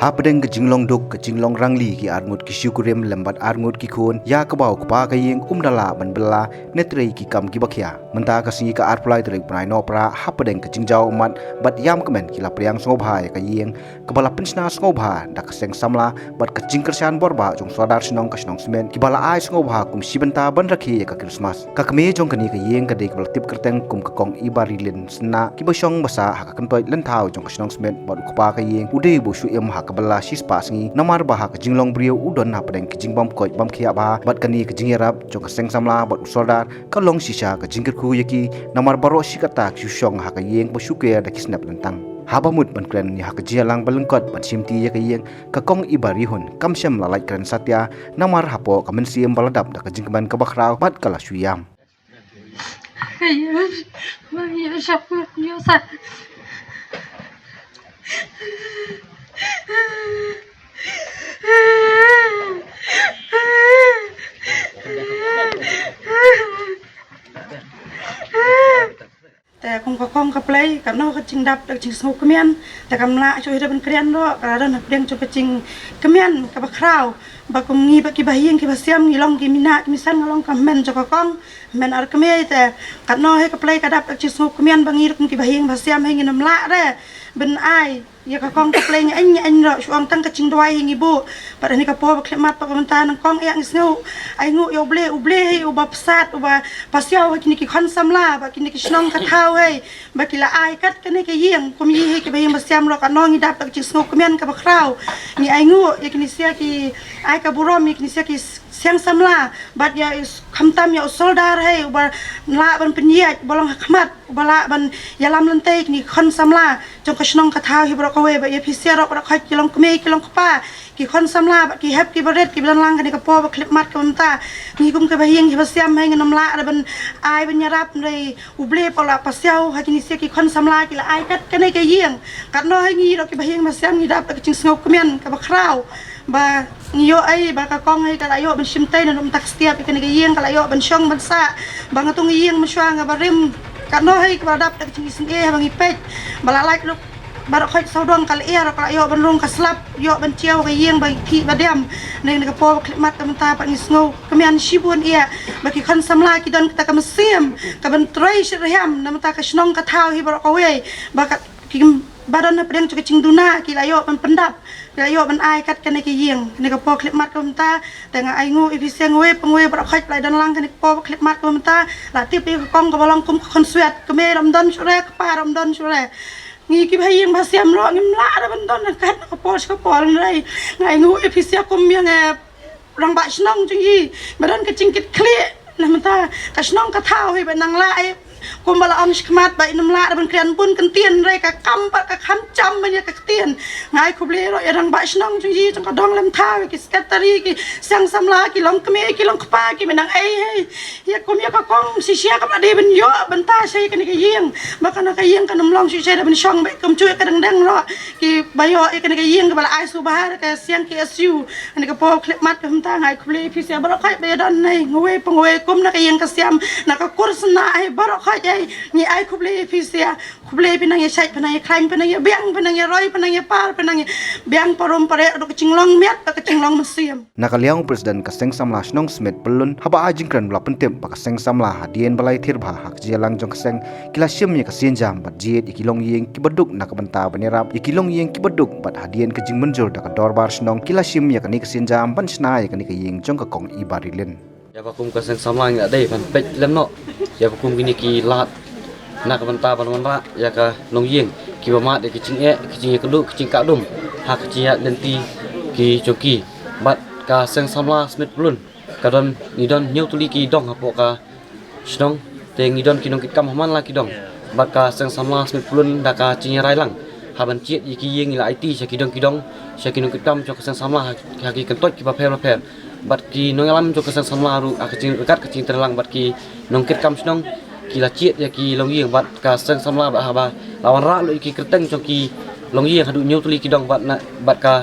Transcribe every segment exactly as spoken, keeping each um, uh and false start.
Hapdeng ka jinglong duk, ka jinglong rangli ki arngut ki shu kurim lem bad arngut ki khun, ïa kaba u kpa ka ïing um da lah ban bylla ne trei ki kam kiba khia. Mynta ka sngi ka arphew lai tarik bnai Nohprah, hapdeng ka jingjaw ummat bad ïam kmen ki la pdiang sngewbha ïa ka ïing kaba la pynshna sngewbha da ka seng samla bad ka jingkyrshan borbah jong sordar shnong ka shnong Smit, kiba la ai sngewbha kum shi bynta ban rakhe ïa ka Krismas. Ka kmie jong kane ka ïing ka dei kaba la tip kyrteng kum ka Kong Ibarilin Synnah, kiba shong basa ha ka kyntoit lynthaw jong ka shnong Smit, bad u kpa ka ïing u dei uba shu im ha ka bylla shispah sngi, namar ba ha ka jinglong briew u don hapdeng ka jingbym koit bym khiah bha, bad kane ka jingïarap jong ka seng samla bad u sordar ka long shisha ka jingkyrkhu ïa ki, namar baroh shi katta ki shu shong ha ka ïing ba shu ker da ki snep lyntang. Haba mut ban kren ïa ha ka jingïalang ba lyngkot ban shimti ïa ka ïing, ka Kong Ibarihun kam shym la lait kren satia, namar hapoh ka mynsiem ba la dap da ka jingkmen kaba khraw bad ka la shu ïam. Te kum ka kong ka Blei, katno ka jingdap da ka jingsngewkmen, te kam lah shuh ïa da ban kren ruh, ka la don hapdeng jong ka jingkmen kaba khraw, ba kum ngi bad ki bahaïing ki basiam ngi long ki minah ki misan, nga long ka hynmen jong ka kong, hynmen ar kmie. Te katno hi ka Blei ka dap da ka jingsngewkmen ba ngi ruh kum ki bahaïing basiam hi ngin ym lah re ban ai ïa ka kong ka Blei. Ngi aiñ ngi aiñ ruh, shu ong tang ka jingduwai hi ngi buh. Bad ha kane ka por ba khyllipmat bad ka bynta, nyngkong eh ngi sngew ainguh ïa U Blei, U Blei hi uba psat, uba pasiaw ha kine ki khun samla bad kine ki shnong ka thaw hi, ba ki la ai kat kane ka ïing. Kum ngi hi ki bahaïing basiam ruh, katno ngi dap da ka jingsngewkmen kaba khraw. Ngi ainguh ïa kine sia ki ai ka burom ïa kine sia ki seng samla, bad ïa, khamtam ïa u sordar hi uba lah ban pynïaid, uba long ha khmat, uba lah ban ïalam lynti ïa kine ki khun samla jong ka shnong ka thaw hi baroh kawei, bad ïa phi sia ruh baroh khoit ki long kmie ki long kpa, ki khun samla bad ki hep ki barit kiba don lang ha kane ka por ba khyllipmat ka bynta. Ngi kum ki bahaïing ki basiam hi ngin ym lah re ban ai ban ïarap, hynrei U Blei u la pasiaw ha kine sia ki khun samla, ki la ai kat kane ka ïing. Katno hi ngi ruh ki bahaïing basiam ngi dap da ka jingsngewkmen kaba khraw, ba ngi ïoh ei ba ka kong hi ka la ïoh ban shimti na rum tak stiap ïa kane ka ïing, ka la ïoh ban shong ban sah, ba nga tung ïing mynshuwa nga barim. Katno hi kaba dap da ka jingsngewkmen ba ngi peit, ba la lait ruh baroh khoit sawdong ka lyer, ka la ïoh ban rung ka slap, ïoh ban thiaw ka ïing ba ki ba diam. Ngi na ka por ba khyllipmat ka bynta pat ngi sngewkmen shibun ïa ba ki khun samla ki don kata ka mynsiem ka ban trei shitrhem na bynta ka shnong ka thaw hi baroh kawei, ba ka ki ba don hapdeng jong ka jingduna ki la ïoh ban pyndap, ki la ïoh ban ai kat kane ka ïing. Kane ka por khyllipmat ka bynta, te nga ainguh ïa phi sia, nga wei pa nga wei baroh khoit ba la don lang ha kane ka por khyllipmat ka bynta. La tip ïa ka kong kaba long kum ka khun swet, kmie ruh ym don shuh re, kpa ruh ym don shuh re. Ngi ki bahaïing basiam ruh ngim lah re ban don ryngkat na ka por sha ka por, hynrei nga ainguh ïa phi sia kum ïa nga rangbah shnong jong ngi, ba don ka jingkitkhlieh na bynta ka shnong ka thaw hi, ba nang lah ei, kumba la ong shakhmat ba ngin ym lah re ban kren bun ktien, hynrei ka kam bad ka kham jam ban ïa ka ktien. Nga ai khublei ruh ïa rangbah shnong jong ngi jong ka dong Lymthaw, ïa ki sekretari, ki seng samla, ki long kmie ki long kpa, ki ba nang ei hi. Ïa kum ïa ka kong shisha kam lah dei ban ïoh bynta sha ïa kane ka ïing, ba kane ka ïing kan ym long shisha da ban shong beit kumjuh ïa ka dang dang ruh. Ki ba ïoh ïa kane ka ïing kaba la ai sngewbha da ka siang K S U. Kane ka por khyllipmat ka bynta nga ai khublei ïa phi sia baroh khoit ba ïa don hi, nga wei pa nga wei kum na ka ïing ka sem, na ka kur Synnah hi baroh khoit hi, ngi ai khublei ïa phi sia. Khublei, phi nang ïa shait, phi nang ïa khlaiñ, phi nang ïa biang, phi nang ïa roi, phi nang ïa par, phi nang ïa biang parom pareh ruh ka jinglong miat bad ka jinglong mynsiem. Na ka liang u President ka Seng Samla Shnong Smit Pyllun, haba ai jingkren u la pyntip ba ka Seng Samla hadien ba la ïathir bha ha ka jingïalang jong ka seng, ki la shim ïa ka sienjam bad jied ïa ki longïing kiba duk na ka bynta ban ïarap ïa ki longïing kiba duk, bad hadien ka jingmynjur da ka Dorbar Shnong ki la shim ïa kane ka sienjam ban shna ïa kane ka ïing jong ka Kong Ibarilin. Ïa ba kum ka Seng Samla ngi la dei ban peit lem noh ïa ba kum kine ki lad na ka bynta ban wanrah ïa ka longïing, kiba mad ïa ka jingeh, ka jingïakynduh, ka jingkah dum ha ka jingïaid lynti ki jong ki. Bad ka Seng Samla Smit Pyllun ka don, ngi don hynñiew tylli ki dong hapoh ka shnong, te ngi don ki nongkitkam ha man la ki dong. Bad ka Seng Samla Smit Pyllun da ka jingïarai lang ha ban jied ïa ki ïing, ngi la aiti sha ki dong ki dong, sha ki nongkitkam jong ka Seng Samla ha, ha ki kyntoit kiba pher bapher. Bad ki nongïalam jong ka Seng Samla ruh ha ka jingryngkat ka jingtreilang bad ki nongkitkam shnong, ki la jied ïa ki longïing. Bad ka Seng Samla bad haba la wanrah lut ïa ki kyrteng jong ki longïing haduh hynñiew tylli ki dong, bad na, bad ka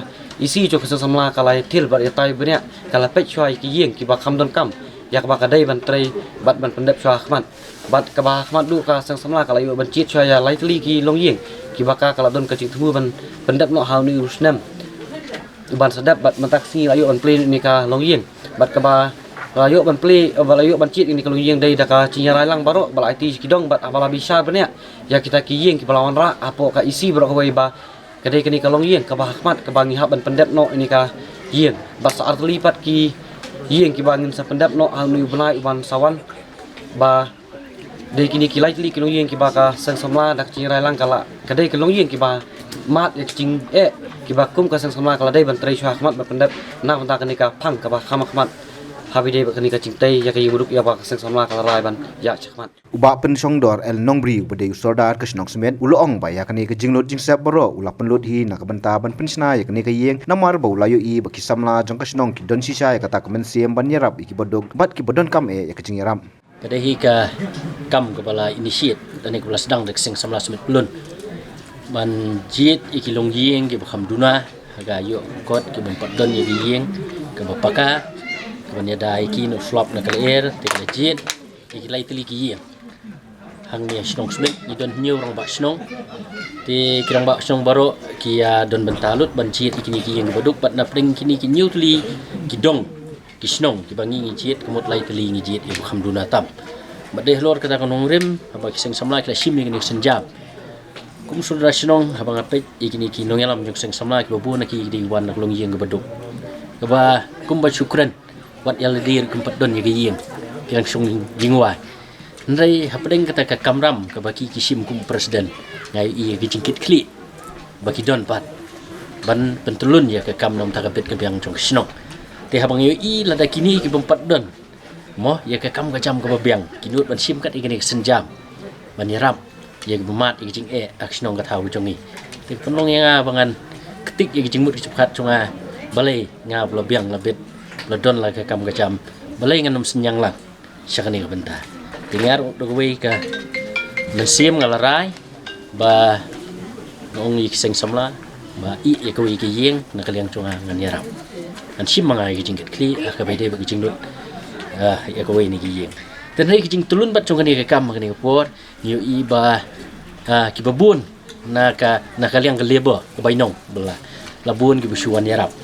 E C jong ka Seng Samla ka la ïathir bad ïatai bniah, ka la peit shuwa ïa ki ïing kiba kham donkam, ïa kaba ka dei ban trei bad ban pyndep shuwa ha khmat. Bad kaba ha khmat ruh ka Seng Samla ka la ïoh ban jied shuwa ïa lai tylli ki longïing kiba ka, ka la don ka jingthmu ban pyndep noh ha une u snem. Ban sa dep bad mynta ka sngi la ïoh ban plie ïa kane ka longïing. Bad kaba la ïoh ban plie, ba la ïoh ban jied ïa kane ka longïing dei da ka jingïarai lang baroh ba la aiti ki dong bad haba la bishar bniah ïa kita ki ïing kiba la wanrah hapoh ka EC baroh kawei ba ka dei kane ka longïing kaba ha khmat kaba ngi hap ban pyndep noh ïa kane ka ïing. Bad sa artylli pat ki ïing kiba ngin sa pyndep noh ha une u bnai uban sa wan ba dei kine ki lai tylli ki longïing kiba ka seng samla da ka jingïarai lang ka la, ka dei ki longïing kiba mad ïa ka jingeh kiba kum ka seng samla ka la dei ban trei shuwa ha khmat ban pyndep na bynta kane ka phang kaba kham ha khmat. Haba ïadei bad kane ka jingtei ïa ka ïing baduk ïa ba ka seng samla ka la rai ban ïaid sha khmat. U Bah Pynshongdor L Nongbriew uba dei u Sordar ka shnong Smit u la ong ba ïa kane ka jinglut jingsep baroh u la pynlut hi na ka bynta ban pynshna ïa kane ka ïing, namar ba u la ïohi ba ki samla jong ka shnong ki don shisha ïa kata ka mynsiem ban ïarap ïa kiba duk bad kiba donkam eh ïa ka jingïarap. Ka dei hi ka kam kaba la initiate lane kaba la sdang da ka seng samla Smit Pyllun ban jied ïa ki longïing kiba kham duna ha ka ïoh kot kiba ym pat don ïa ki ïing kaba paka, kaban ïada ïa ki na u slap na ka lyer, te ka la jied ïa ki lai tylli ki ïing. Hangne ha shnong Smit ngi don hynñiew rangbah shnong, te ki rangbah shnong baroh ki ïa don bynta lut ban jied ïa kine ki ïing kiba duk bad na pdeng kine ki hynñiew tylli ki dong ki shnong kiba ngi ngi jied, ka mut lai tylli ngi jied ïa u kham duna tam. Bad dei halor kata ka nongrim haba ki seng samla ki la shim ïa kane ka sienjam. Kum u Sordar shnong, haba nga peit ïa kine ki nongïalam jong ka seng samla kiba bun na ki ki dei ki wan na ka longïing kaba duk, kaba kumba shu kren, wat ïa lade ruh kim pat don ïa ka ïing, ki dang shong jingwai. Hynrei hapdeng kata ka kamram kaba ki ki shim kum u president, nga ïohi ïa ka jingkitkhlieh ba ki don pat ban pyntyllun ïa ka kam na bynta ka bit ka biang jong ka shnong. Te haba nga ïohi lada kine ki bym pat don mo ïa ka kam ka jam kaba biang, ki nud ban shim kat ïa kane ka sienjam ban ïarap ïa kiba mad ïa ka jingeh ha ka shnong ka thaw ka jong ngi. Te ka pynlong ïa nga ba ngan ktik ïa ka jingmut ka jingpyrkhat jong nga, balei nga ba la biang la bit, la don la ka kam ka jam, balei ngan ym synñiang lang sha kane ka bynta. Te nga ruh da kawei ka mynsiem nga la rai ba nga ong ïa ki seng samla ba ïeh ïa kawei ka ïing na ka liang jong nga, ngan ïarap. Ngan shim ma nga ïa ka jingkitkhlieh ha kaba ïadei bad ka jinglut, ah, ïa kawei na ki ïing. Te hynrei ka jingtyllun bad jong kane ka kam ha kane ka por, ngi ïohi ba, ah, kiba bun na ka, na ka liang ka labour ka bainong ba la, la bun kiba shu wan ïarap.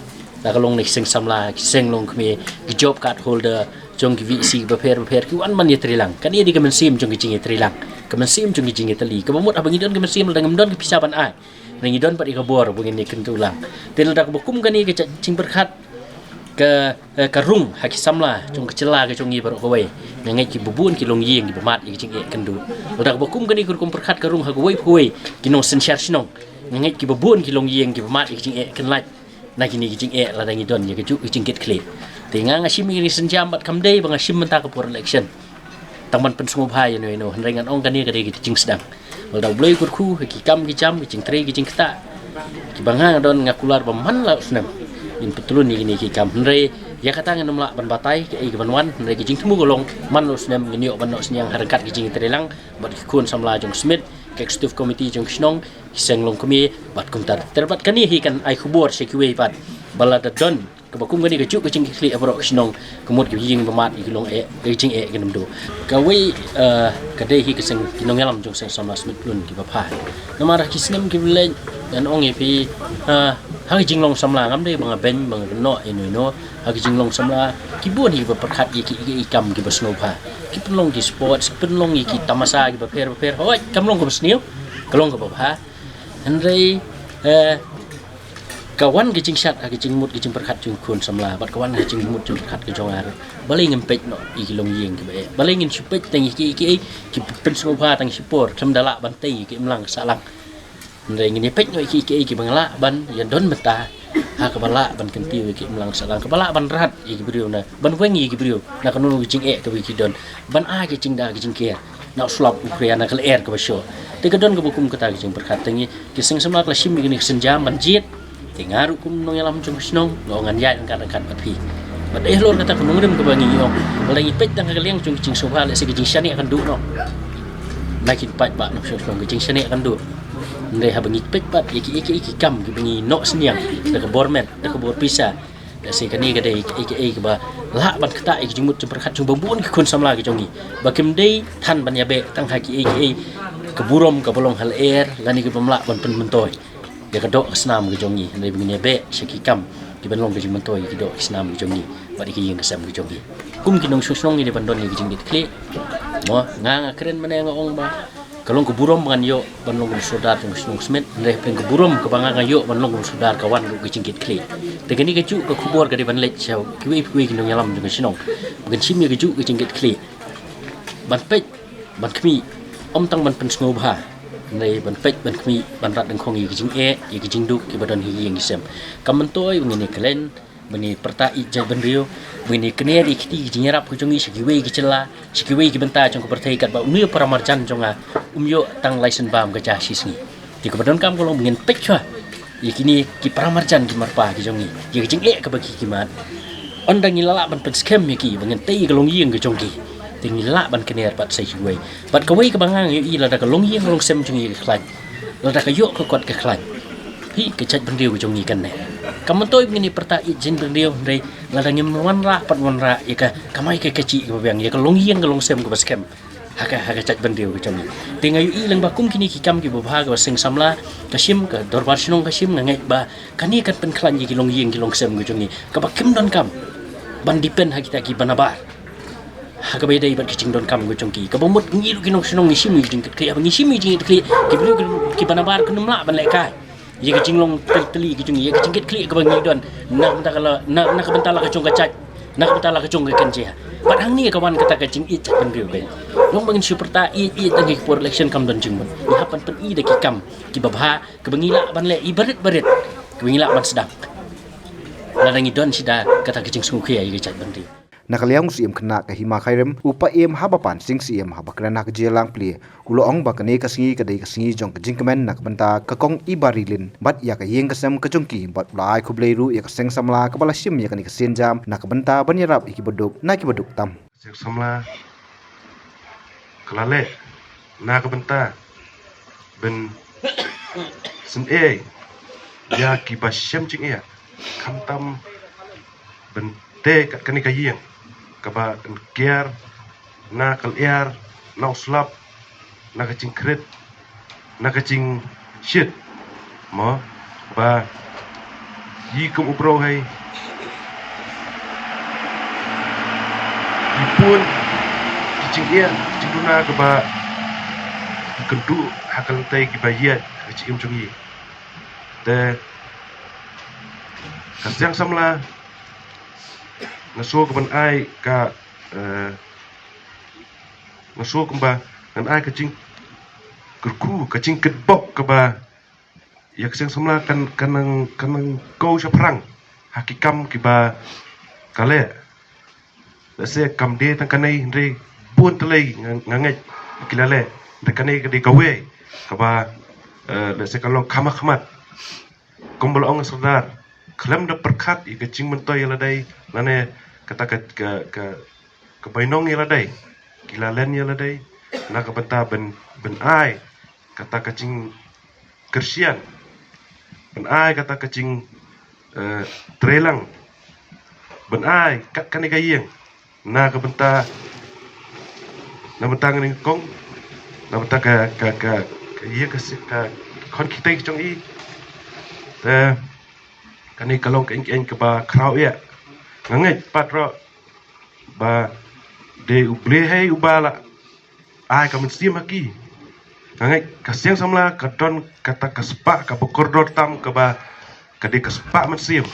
La ka long na ki seng samla, ki seng longkmie, ki job card holder jong ki VC kiba pher ba pher, ki wan ban ïatreilang. Kane dei ka mynsiem jong ka jingïatreilang, ka mynsiem jong ka jingïatylli. Kaba mut haba ngi don ka mynsiem lada ngim don ka pisa ban ai, ngi don pat ïa ka bor ba ngin ïakynduh lang. Te lada kaba kum kane ka jingpyrkhat ka, eh, ka rung ha ki samla jong ka jylla ka jong ngi baroh kawei, nga ngeit kiba bun ki longïing kiba mad ïa ka jingeh kynduh. Lada kaba kum kane ka rukom pyrkhat ka rung ha kawei pa kawei ki nongsynshar shnong, nga ngeit kiba bun ki longïing kiba mad ïa ka jingeh kynlait na kine ki jingeh lada ngi don ïa kajuh ka jingkitkhlieh. Te nga nga shim ïa kane ka sienjam bad kam dei ba nga shim mynta ka por election tang ban pynsngewbha ïano ïano, hynrei ngan ong kane ka dei ka jingsdang. Lada U Blei u kyrkhu ha ki kam ki jam, ki jingtrei ki jingktah kiba nga nga don, nga kular ba man la u snem ngin pyntyllun ïa kine ki kam. Hynrei ïa kata ngan ym lah ban batai kaei kaban wan, hynrei ka jingthmu ka long man la u snem ngin ïoh ban noh synñiang ha ryngkat ki jingïatreilang bad ki khun samla jong Smit, ka executive committee jong ki shnong, ki seng longkmie bad kumta ter. Bad kane hi kan ai khubor sha kiwei pat ba lada don kaba kum kane kajuh ka jingkitkhlieh ha baroh ka shnong, ka mut ka ïing ba mad ïa ka long eh, ka jingeh kan ym duh. Kawei, eh, ka dei hi ka seng ki nongïalam jong seng samla Smit Pyllun kiba pha. Namar ha ki snem kiba leit ngan ong ïa phi, eh, ha ka jinglong samla ngam dei ba nga beiñ ba nga kynnoh ïano ïano, ha ka jinglong samla ki bun hi kiba pyrkhat ïa ki, ïa ki kam kiba sngewbha. Ki pynlong ki sports, ki pynlong ïa ki tamasa kiba pher ba pher. Hooid, kam long kaba sniew, ka long kaba bha. Hynrei, eh, ka wan ka jingshad ha ka jingmut ka jingpyrkhat jong ki khun samla bad ka wan ha ka jingmut jingpyrkhat ka jong nga ruh. Balei ngin peit noh ïa ki longïing kiba eh? Balei ngin shu peit tang ïa ki, ïa ki, ki pynsngewbha tang shipor, khlem da lah ban tei ïa ki imlang ka sahlang. Hynrei ngin ïa peit noh ïa ki, ïa ki, ïa ki ba nga lah ban ïa don bynta ha kaba lah ban kyntiew ïa ki imlang sahlang, kaba lah ban rat ïa ki briew na, ban weng ïa ki briew na kano kano ka jingeh kaba ki don, ban ai ka jingda ka jingker na u slap u khria na ka lyer kaba shoh. Te ka don kaba kum kata ka jingpyrkhat. Te ngi ki seng samla ka la shim ïa kane ka sienjam ban jied. Te nga ruh kum nongïalam jong ka shnong nga ong ngan ïaid ryngkat ryngkat bad phi. Bad eh halor kata ka nongrim kaba ngi ong, lada ngi peit tang ha ka liang jong ka jingsngewbha, lehse ka jingshaniah kan duh noh. Na kin paidbah nongshong shnong ka jingshaniah kan duh. Hynrei haba ngi peit pat ïa ki, ïa ki, ïa ki kam kiba ngi noh synñiang da ka bor met, da ka bor pisa, lehse kane ka dei kaei kaei kaba lah ban ktah ïa ka jingmut jingpyrkhat jong ba bun ki khun samla ki jong ngi, ba kim dei than ban ïa beh tang ha kiei kiei ka burom kaba long ha lyer lane kaba ym lah ban pynmyntoi ïa ka doh ka snam ka jong ngi, hynrei ba ngin ïa beh sha ki kam Ban long ka jingmyntoi ïa ki doh ki snam ki jong ngi bad ïa ki ïing ki sem ki jong ngi. Kum ki nongshong shnong ngi dei ban don ïa ka jingkitkhlieh. Mo, nga nga kren mynne nga ong ba ka long ka burom ba ngan ïoh ban long ka sordar jong ka shnong Smit, hynrei hapdeng ka burom kaba nga nga ïoh ban long ka sordar ka wan ruh ka jingkitkhlieh. Te kane kajuh ka khubor ka dei ban leit sha kiwei kiwei ki nongïalam jong ka shnong ba kan shim ïa kajuh ka jingkitkhlieh. Ban peit, ban khmih, ym tang ban pynsngewbha, hynrei ban peit, ban khmih, ban rat dyngkhong ïa ka jingeh, ïa ka jingduk kiba don ha ki ïing ki sem. Kam myntoi ba ngin ïa klet, ba ngin ïa pyrta ïeit jaitbynriew, ba ngin ïa kner ïa ka kti ka jingïarap ka jong ngi sha kiwei ki jylla, sha kiwei ki bynta jong ka pyrthei, katba une u paramarjan jong nga um ïoh tang lai sien bam ka ja shisngi. Te kaba donkam ka long ba ngin peit shuwa ïa kine ki paramarjan ki marpa ki jong ngi, ïa ka jingeh kaba ki ki mad. Ynda ngi la lah ban pynskhem ïa ki ba ngin tei ïa ka longïing ka jong ki, te ngi lah ban kner pat sa sha kiwei. Bad kawei kaba nga nga ïohi, lada ka longïing ka longsem jong ngi ka khlaiñ, lada ka ïoh ka kot ka khlaiñ, phi, ka jaitbynriew ka jong ngi kan neh. Kam myntoi ba ngin ïa pyrta ïeit jaitbynriew, hynrei lada ngim wanrah pat wanrah ïa ka kamai ka kajih kaba biang, ïa ka longïing ka longsem kaba skhem ha ka, ha ka jaitbynriew ka jong ngi. Te nga ïohi lyngba kum kine ki kam kiba bha kaba Seng Samla ka shim, ka Dorbar Shnong ka shim, nga ngeit ba kane kan pynkhlaiñ ïa ki longïing ki longsem ka jong ngi, kaba kim donkam ban depend ha kita kiba nabar ha kaba ïadei bad ka jingdonkam ka jong ki. Kaba mut ngi ruh ki nongshnong ngi shim ïa ka jingkitkhlieh, haba ngi shim ïa ka jingkitkhlieh, ki briew kiba nabar kim lah ban lehkai ïa ka jinglong tyl-, tylli ka jong ngi, ïa ka jingkitkhlieh kaba ngi don na ka bynta ka la, na, na ka bynta la ka jong ka jait, na ka bynta la ka jong ka kynja. Bad hangne ka wan kata ka jingïeit jaitbynriew. Long ba ngin shu pyrta ïeit ïeit tang ha ki por election, kam don jingmut. Ngi hap ban pyni da ki kam kiba bha kaba ngi lah ban leh, ïa barit barit kaba ngi lah ban sdang, lada ngi don shisha kata ka jingsngewkhia ïa ka jaitbynriew. Na ka liang u Syiem Khynnah ka Hima Khyrim, u Paiem Habapan Sing Syiem, haba kren ha ka jingïalang plie, u la ong ba kane ka sngi ka dei ka sngi jong ka jingkmen na ka bynta ka Kong Ibarilin bad ïa ka ïing ka sem ka jong ki, bad u la ai khublei ruh ïa ka Seng Samla kaba la shim ïa kane ka sienjam na ka bynta ban ïarap ïa kiba duk na kiba duk tam. Seng Samla ka la leh na ka bynta ban sngewthuh ïa kiba shem jingeh, khamtam ban tei kat kane ka ïing kaba kan kiar na ka lyer, na u slap, na ka jingkhrit, na ka jingshit. Mo, ba ngi kum u briew hi, ngi pun ki jingeh, ki jingduna kaba ngi kynduh ha ka lynti kiba ïaid ha ka jingim jong ngi. Te ka Seng Samla nga sngew ka ban ai ka, eh, nga sngew kumba ngan ai ka jingkyrkhu, ka jingkitbok kaba ïa ka Seng Samla kan, kan nang, kan nang kiew shaphrang ha ki kam kiba ka leh. Lehse kam dei tang kane, hynrei bun tylli nga, nga ngeit ki la leh. Hynrei kane ka dei kawei kaba, eh, lehse ka long kham hakhmat. Kumba la ong Sordar, khlem da pyrkhat ïa ka jingmyntoi ïa lade lane kata ka, ka, ka, ka bainong ïa lade, ki la len ïa lade na ka bynta ban, ban ai kata ka jingkyrshan, ban ai kata ka jing, eh, treilang, ban ai kat kane ka ïing na ka bynta, na bynta kane ka kong, na bynta ka, ka, ka, ka ïing ka si-, ka khon kitei ka jong i. Te kane ka long ka ïing, ka ïing kaba khraw ïa. Nga ngeit pat ruh ba dei U Blei hi uba la ai ka mynsiem ha ki. Nga ngeit ka Seng Samla ka don kata ka spah kaba kordor tam kaba ka dei ka spah mynsiem.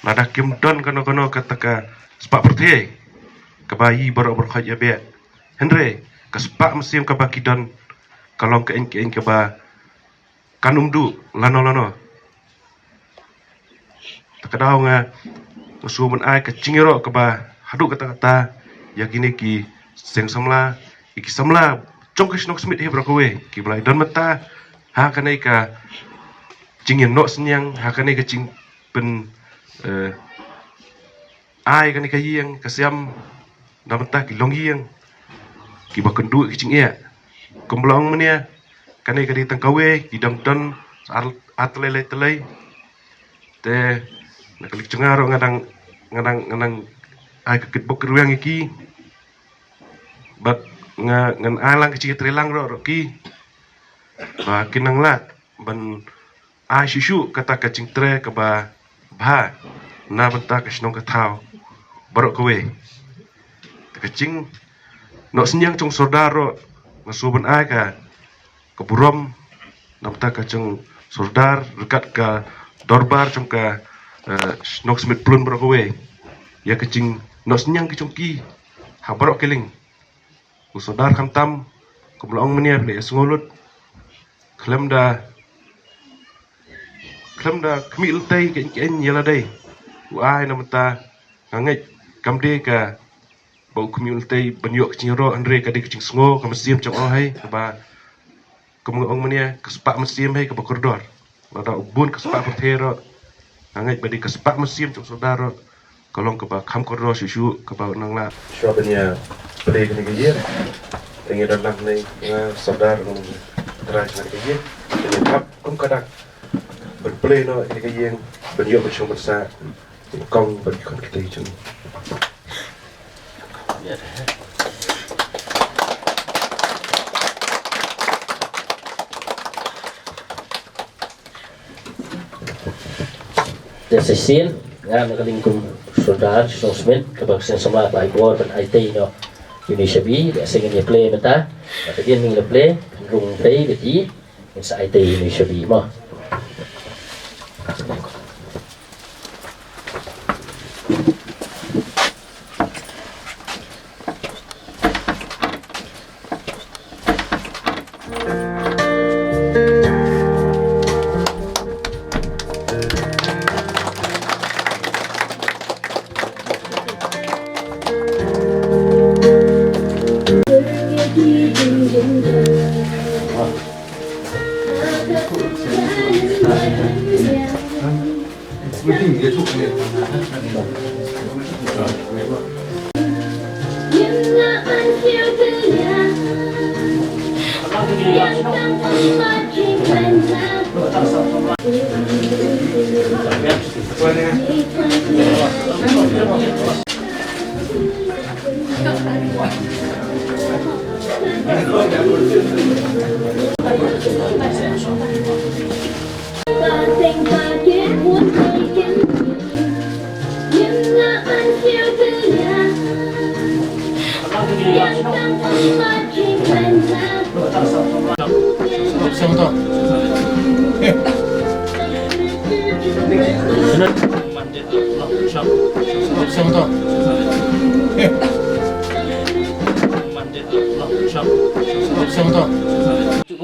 Lada kim don kano kano kata ka spah pyrthei kaba i baroh baroh khoit ïa beh. Hynrei ka spah mynsiem kaba ki don ka long ka ïing, ka ïing kaba kan ym duh lano lano. Te ka daw nga, nga sngew ban ai ka jingïaroh kaba haduh katta katta ïa kine ki Seng Samla, ïa ki samla jong ka shnong Smit hi baroh kawei kiba la don mynta ha kane ka jingïaroh synñiang, ha kane ka jingpyn, eh, ai kane ka ïing ka sem na bynta ki longïing kiba kynduh ki jingeh. Kumba la ong mynne, kane ka dei tang kawei, ki dang don ar, ar tylli lai tylli. Te na ka liang jong nga ruh nga dang, nga dang, nga dang ai ka kitbok kitrwiang ïa ki. Bad nga, ngan ai lang ka jingtreilang ruh ruh ki, ba kin nang lah ban ai shuh shuh kata ka jingtrei kaba, Ha, na bynta ka shnong ka thaw baroh kawei. Ka jingnoh synñiang jong u Sordar ruh nga sngewbha ban ai ka ka burom na bynta ka jong u Sordar ryngkat ka dorbar jong ka, eh, shnong Smit Plun baroh kawei ïa ka jingnoh synñiang ka jong ki ha baroh ki lieng. U Sordar khamtam kum la ong mynne phi la ïa sngewlut khlem da khlem da khmih lynti ka ing ka ing ïa lade. U ai na mynta nga ngeit kam dei ka ba u khmih lynti ban ïoh ka jingïaroh, hynrei ka dei ka jingsngew ka mynsiem jong u hai kaba kum nga ong mynne ka spah mynsiem hai kaba kordor. Lada u bun ka spah pyrthei ruh nga ngeit ba dei ka spah mynsiem jong u Sordar ruh ka long kaba kham kordor shuh shuh kaba nang lah. Shuwa ban ïa plie kane ka ïing, te ngi don lang hangne, nga Sordar, ngan trai kane ka ïing. Te ngi thap kum ka dak ban plie noh kane ka ïing ban ïoh ban shong ban sah. Kong ban khon kita i chung. Te shisien nga na ka liang kum Sordar shnong Smit kaba ka seng samla ba ai bor ban ai tei noh ïa une u shabi. Te shisien ngin ïa plie mynta. Ba ka dien ngin ïa plie rung tei bad i ngin sa ai tei ïa une u shabi mo.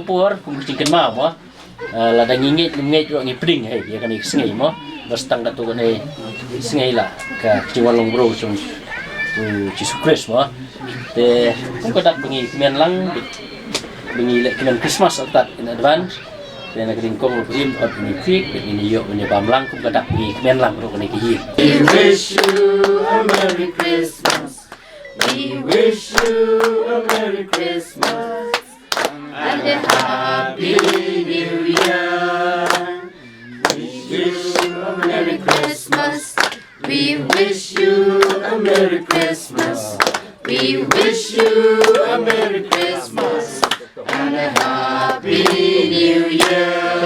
Por kum ka jingkynmaw mo. Ah, lada ngi ngeit ngim ngeit ruh ngi pdiang hi ïa kane ka sngi mo. Bad tang katto katne sngi la ka jingwan long bro jong u Jisu Khrist mo. Te kum ka dak ba ngi kmen lang ba ngi leh kmen Christmas artat in advance. Te na ka ding kong ruh ba im ot ngi pdiang ba ngi ïoh ngi bam lang kum ka dak ba ngi kmen lang ruh kane ka ïing. We wish you a Merry Christmas. We wish you a Merry Christmas and a Happy New Year. We wish you a Merry Christmas. We wish you a Merry Christmas. We wish you a Merry Christmas and a Happy New Year.